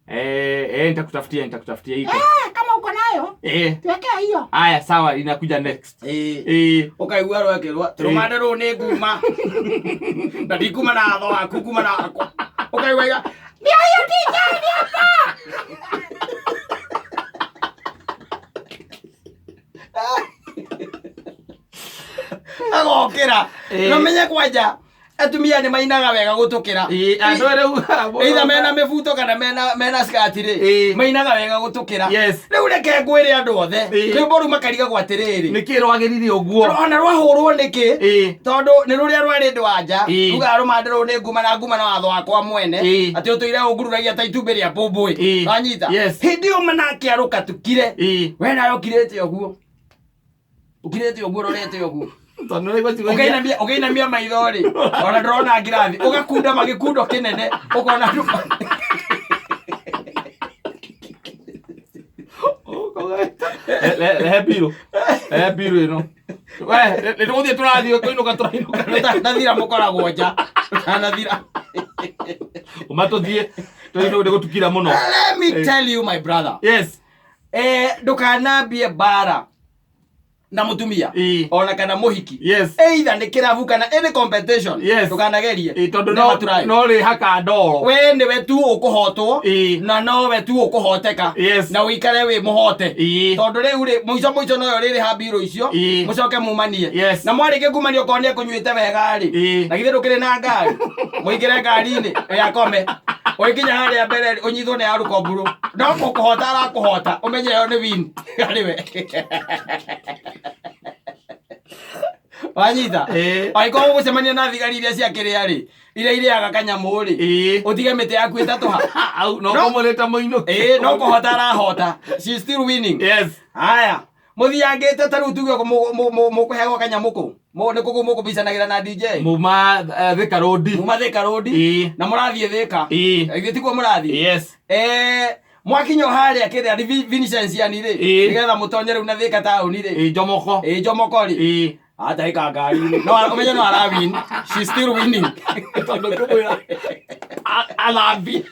Eh, eh, nitakutafutia nitakutafutia iko. Eh, kama uko nayo tuwekea hiyo. Haya, sawa, inakuja next. Ũkaigua rwekĩrwo tũrũmande rũu nĩ nguma na ndikuma na watho waku nguma na wakwa ũkaigua iga ndio hiyo DJ ndio hapa. Agokĩra no menye kwanja atumia nĩ mainaga wega gũtũkĩra. Andũ rĩu either mena mĩbuto kana mena skati rĩ, mainaga wega gũtũkĩra. Rĩu reke ngwĩre andũ othe, rwĩmbo rũu makarigagwo atĩrĩrĩ, nĩkĩ rwagĩrire ũguo? Ona rwahũrwo nĩkĩ? Tondũ nĩ rũrĩa rwarĩ ndwanja rugaga rũmande rũu nĩ nguma na nguma na watho wakwa mwene, atĩ ũtũire ũngururagia ta itumbĩ rĩa mbũmbũĩ. Wanyita? Hĩndĩ ĩyo manake arũkatukire, we nawe ũkirĩte ũguo, ũkirĩte ũguo, ũrorete ũguo. Tondũ nĩũraigua ciugo iria- Ũkĩinamia maitho rĩ, ona ndũrona ngirathi, ũgakunda magĩkundo kĩnene, ũkona andũ. Rehe mbirũ, rehe mbirũ ĩno we, nĩ tũgũthiĩ, tũrathiĩ kũinũka, tũrainũka. Nathira mũkoragwo nja nathira. Uma tũthiĩ tũinũke, nĩ gũtukira mũno. Let me tell you, my brother, ndũkanambie mbara na mutumia ona kana muhiki, either nĩ kĩrabu kana any competition. Ndũkanagerie. Tondũ Never try. No rĩ haka ndoro. We nĩwe tu ũkũhotwo na nowe tu ũkũhoteka na ũikare wĩ mũhote, tondũ rĩu rĩ mũico mũico noyo rĩrĩ ha mbirũ icio, mũcoke mumanie. Na mwarĩkia kumania, okorwo nĩ ekũnyuĩte wega rĩ, na githĩ ndũkĩrĩ na ngari, mũingĩre ngari-inĩ ĩakome, ũgĩkinya harĩa mbere rĩ, ũnyitwo nĩ arũkomburu no kũkũhota arakũhota, ũmenye ĩyo nĩ win harĩ we. Wanyita? Angĩkorwo ũgũcemania na thigari iria cia kĩrĩa rĩ, iria irĩaga kanyamũ rĩ, ũtige mĩtĩ yaku ĩtatũ ha. Au no kũmũrĩta mũinũke. Ĩĩ, no kũhota arahota, she is still winning. Haya, mũthiangĩte ta rĩu tuge mũkũheagwo kanyamũ kũ? Nĩ kũguo mũkũbicanagĩra na DJ? Muma Thika Road. Muma Thika Road. Na mũrathiĩ Thika. Githĩ tikuo mũrathiĩ? Yes. Mwakinya o harĩa kĩrĩa Vincenzian rĩ, nĩgetha mũtonye rĩu na Thika taũni rĩ, Jomoko. Ĩĩ, Jomoko rĩ, atahĩka ngari-inĩ no ũmenye no arawin, she's still winning. Tondũ ngũmwĩra athambie.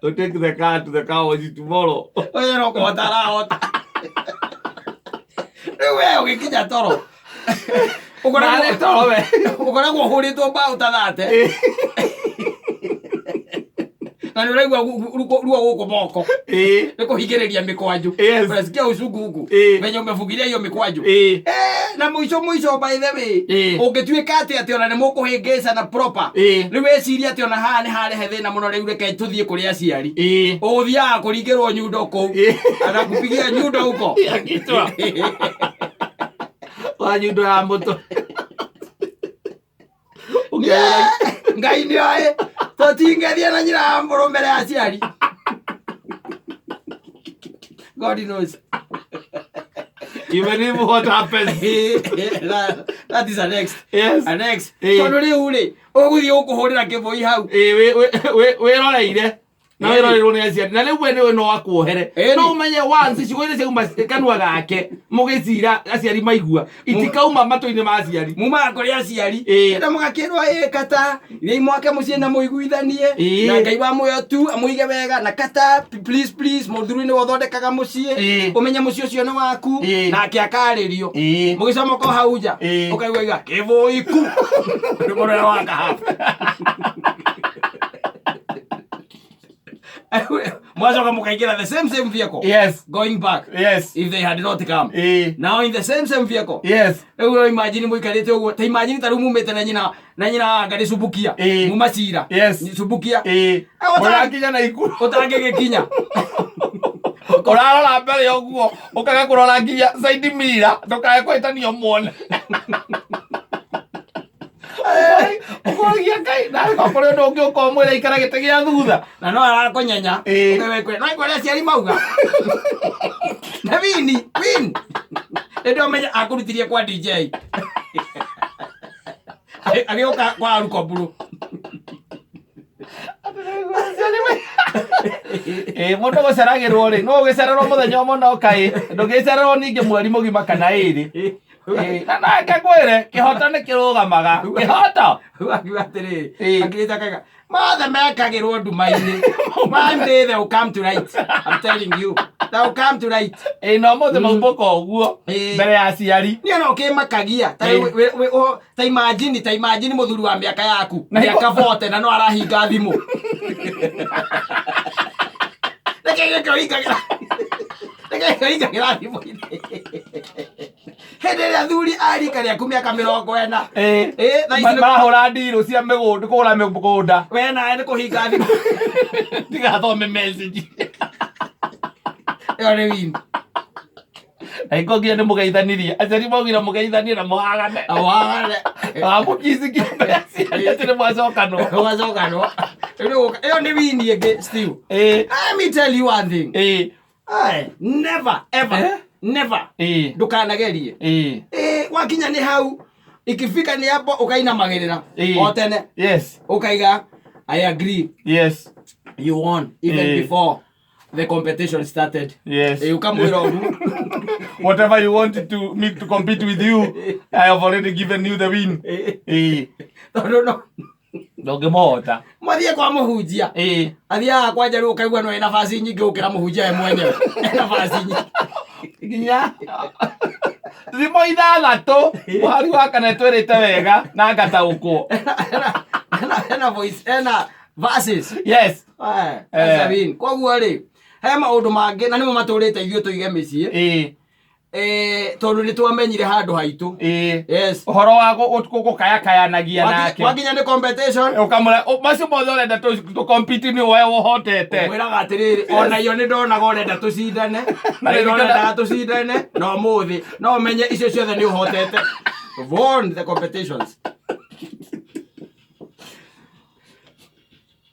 We take the car to the car wash tomorrow. Ũmenye no kũhota arahota. Rĩu we ũgĩkinya toro Narĩ toro we. Ũkoragwo ũhũrĩtwo mbaũ ta thate na nĩ ũraigua ruo gũkũ moko nĩ kũhingĩrĩria mĩkwanjũ. Unasikia uchungu huku venye umefungilia hiyo mĩkwanjũ. Na mũico mũico, by the way, ũngĩtuĩka atĩ ona nĩ mũkũhĩngĩcana proper, rĩu wĩcirie atĩ ona haha nĩ harehe thĩna mũno, rĩu reke tũthiĩ kũrĩ aciari. Ũthiaga kũringĩrwo nyundo kũu, anakupigia nyundo huko. Ya kichwa. Wa nyundo ya mũtwe. Ũkĩhũra- Ngai nĩ oĩ tũtingĩthiĩ na nyina wa mũrũ mbere ya aciari. God knows. Even if what happens. That is a next. A next. Tondũ rĩu rĩ, ũgũthiĩ gũkũhũrĩra kĩbũi hau. Wĩroreire na wĩroreirwo nĩ aciari na rĩu we nĩwe no akuohere. No ũmenye once ciugo iria ciauma kanua gake mũgĩcira aciari maigua itikauma matũ-inĩ ma aciari. Mumaga kũrĩ aciari na mũgakĩrwo ĩ kata rĩi mwake mũciĩ na mũiguithanie na Ngai wa muoyo tu amũige wega na kata, please please, mũthuri nĩwe ũthondekaga mũciĩ. Ũmenye mũciĩ ũcio nĩ waku. Nake akarĩrio mũgĩcomoka o hau nja, ũkaigua iga kĩbũi ku rwĩmbo rũrĩa rwa kahabu mwacoka mũkaingĩra the same same vehicle going back if they had not come now in the same same vehicle. Rĩu we imagine mũikarĩte ũguo, ta imagine ta rĩu mumĩte na nyina wa Ngarĩ Cumbukia. Muma cira. Cumbukia. Mũrakinya na ikuru. Ũtangĩgĩkinya. Ũrarora mbere ũguo ũkaga kũrora nginya side mirror ndũkae kũhĩtania muone ũkoria Ngai nawe kũrĩ ũndũ ũngĩ ũkorwo mwĩra ikara gĩtĩ gĩa thutha. Na no arakũnyenya. Ũkewekwe no ĩkũrĩa aciari mauga na wini win ĩndĩ ũmenye akũrutirie kwa DJ agĩũka kwa arukomburu. Ĩ mũndũ gũceragĩrwo rĩ, no ũgĩcererwo mũthenya ũmwe, no kaĩ ndũgĩcererwo ningĩ mweri mũgima kana ĩrĩ. Ĩ, na nake ngwĩre kĩhoto nĩ kĩrũgamaga kĩhoto. Rĩu akiuga atĩrĩrĩ, akirĩte akaiga Mothe mekagĩrwo nduma-inĩ. One day they will come to light. I'm telling you. They will come to light. Ĩ no mothe maumbũka ũguo Ĩĩ. mbere ya aciari. Niĩ no kĩmakagia. Ta ta imagine, ta imagine mũthuri wa mĩaka yaku. Na Mĩaka 40 na no arahinga thimũ. Nĩkĩ gĩkĩ ũhingagĩra? Nĩkĩ gĩkĩ ũhingagĩra thimũ-inĩ? Hĩndĩ ĩrĩa athuri a rika rĩaku mĩaka 40. Ĩ. Ĩ, thaa ici Marahũra ndirũ cia mĩgũnda, kũgũra mĩgũnda. We nawe nĩ kũhinga thimũ. Ndigathome message. Ĩyo nĩ win. Na hingo nginya nĩ mũgeithanirie. Aciari maugire mũgeithanie na mũhagane. Wagane. Wamũkicikia mbere ya aciari atĩ nĩ mwacokanwo. Wacokanwo. Ĩyo nĩ win ĩngĩ still. Ĩ. Let me tell you one thing. Ĩ. Aye, never ever Eh? never Ĩ. ndukanagerie. Ĩ. Eh, wakinya nĩ hau ikifika nĩ hapo ukainamagĩrĩra Ĩ. o tene Yes. ukaiga I agree Yes. you won even Eh. before the competition started. Yes. Eh, ukamwĩra ũguo. Whatever you wanted to me to compete with you, I have already given you the win. Ĩ. Tondũ no Ndũngĩmũhota. mwathiĩ kwa mũhunjia Ĩ. athiaga kwanja rĩu ũkaigua no ena baci nyingĩ gũkĩra mũhunjia we mwenyewe ena baci nyingĩ Nginya thimo ithathatũ mũhari wa kana twĩrĩte wega na ngataũkwo. Ena voice ena verses. Yes. Eh, Eh. Sabine. Koguo rĩ he maũndũ mangĩ na nĩmo matũrĩte ithuĩ tũige mĩciĩ. Ĩ. Eh, tondũ nĩ twamenyire handũ haitũ. Ĩ. Yes. Ũhoro wa gũkayakayanagia nake. Wakinya nĩ competition Ũkamũra macio mothe ũrenda tũ compete nĩ we ũhotete. Mwĩraga atĩrĩrĩ ona iyo nĩ ndonaga ũrenda tũcindane Na na nĩ ũrendaga tũcindane na ũmũthĩ no ũmenye icio ciothe nĩ ũhotete. Won the competitions.